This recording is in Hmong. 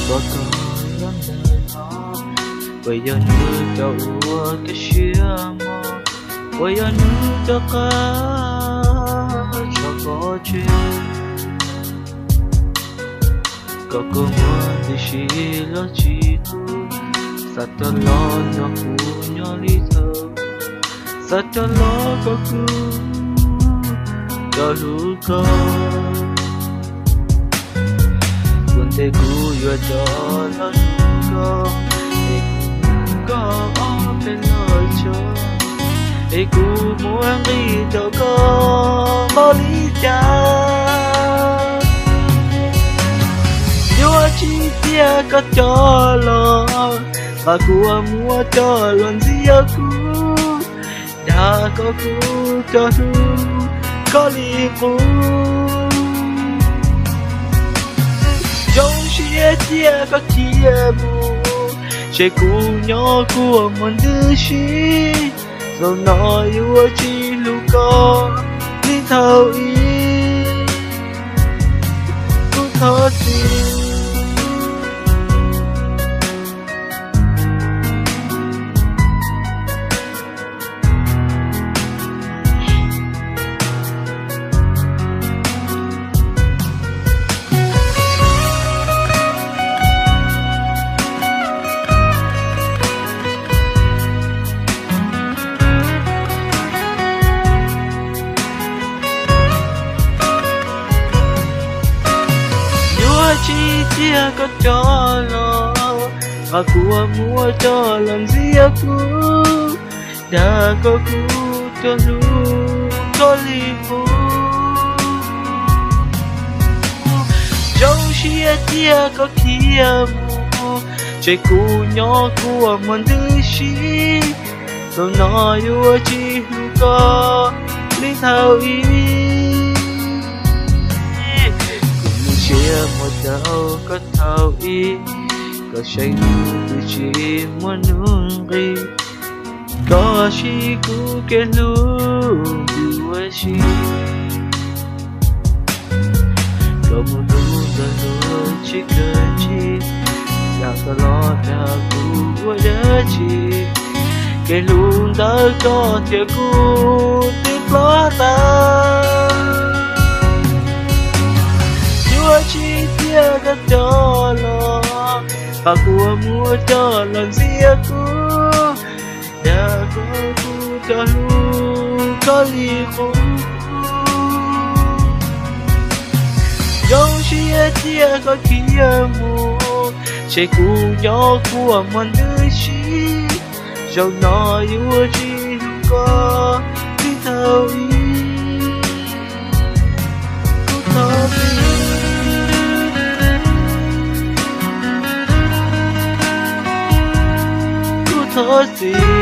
Pom koj los ntawm no, puas yog nws cov ua koj siab mos, puas yog nws cov qab tso pov tseg. Koj kua muag ntws si los tsis tu, xav coj los nrog kuv nyob li thaum, xav coj los kom kuv coj hlub koj. Ua ntej kuv yuav coj los hlub koj, es kuv nug koj ob peb lo lus, es kuv muab nqis rau koj npaum li cas. Yuav tsis cia koj coj los, mas kuv muab coj los ntxias kuv, dag kom kuv coj hlub koj li qub. Zoo siab cia koj khiav mus, tseg kuv nyob kua muag ntws si. Zaum no yuav tsis hlub koj li thaum ub, kuv thov txim. Yuav tsis cia koj coj los, mas kuv muab coj los ntxias kuv, dag kom kuv coj hlub koj li qub. Zoo siab cia koj khiav mus, tseg kuv nyob kua muag ntws si. Zaum no yuav tsis hlub koj li thaum ub, kuv lub siab muab rau koj thaum ub. Koj saib nws twb tsis muaj nuj nqis, koj siv kuv kev hlub ua si. Koj mus hlub ntawm luag tsis kawg ntsis, yam koj los dag kuv ua dab tsi? Kev hlub ntawm koj thiab kuv twb ploj tag. Yuav tsis cia koj coj los, mas kuv muab coj los ntxias kuv, dag kom kuv coj hlub koj li qub. Zoo siab cia koj khiav mus, tseg kuv nyob kua muag ntws si. Zaum no yuav tsis hlub koj li thaum ub, kuv thov txim, kuv thov txim.